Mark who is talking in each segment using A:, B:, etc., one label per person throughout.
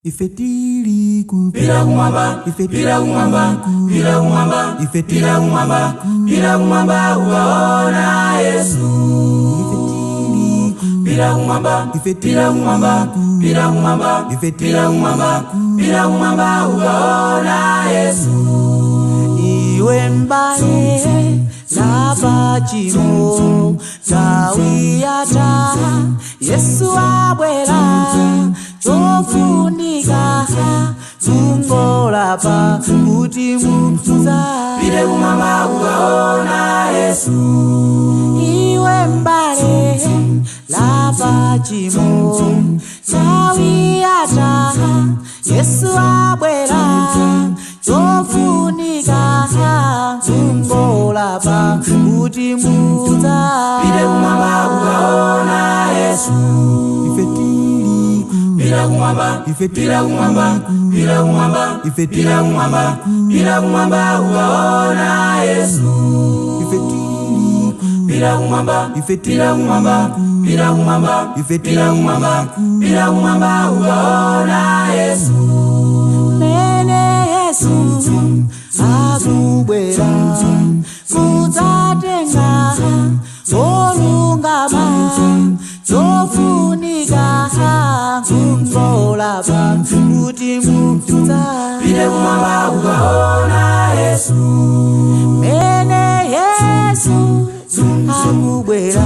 A: Ife tili
B: Pita kumwamba,
A: ife
B: pita kumwamba, pita kumwamba,
A: ife
B: pita kumwamba, pita kumwamba ukaona Yesu.
A: Ife tili
B: Pita kumwamba,
A: ife
B: pita kumwamba, pita kumwamba,
A: ife
B: pita kumwamba, pita kumwamba ukaona Yesu.
C: Iwe mbale lapachimo tawiyata, Yesu abwera, chofunika kungolapa kuti mudza.
B: Pita kumwamba ukaona Yesu.
C: Iwe mbale lapachimo tawiyata, Yesu abwera, chofunika kungolapa kuti mudza.
B: Pita kumwamba ukaona Yesu.
A: Ife tili
B: Pita kumwamba,
A: ife
B: pita kumwamba, pita kumwamba,
A: ife
B: pita kumwamba, pita kumwamba ukaona Yesu.
A: Ife tili
B: Pita kumwamba,
A: ife
B: pita kumwamba, pita kumwamba,
A: ife
B: pita kumwamba, pita kumwamba ukaona Yesu.
C: Mene Yesu akubwera kudzatenga olungama, chofunika kungolapa kuti mudza.
B: Pita kumwamba ukaona Yesu.
C: Mene Yesu akubwera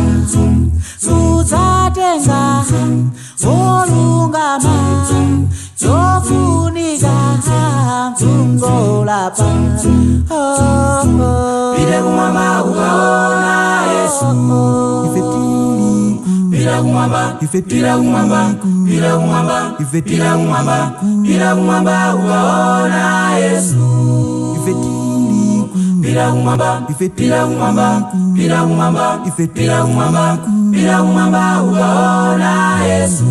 C: kudzatenga olungama, chofunika kungolapa, oh, oh.
B: Pita kumwamba ukaona Yesu.
A: Ife tili
B: Pita kumwamba,
A: ife
B: pita kumwamba, pita kumwamba,
A: ife
B: pita kumwamba, pita kumwamba ukaona Yesu.
A: Ife tili
B: Pita kumwamba,
A: ife
B: pita kumwamba, pita kumwamba,
A: ife
B: pita kumwamba, pita kumwamba ukaona Yesu.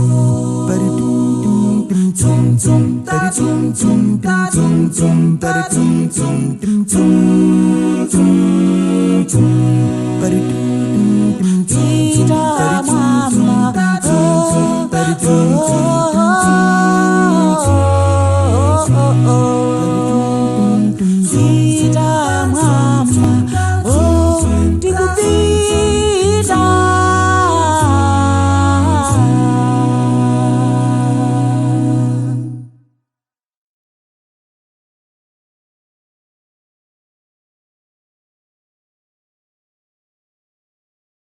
A: Zum zum ta zum zum ta zum zum ta zum zum zum zum zum.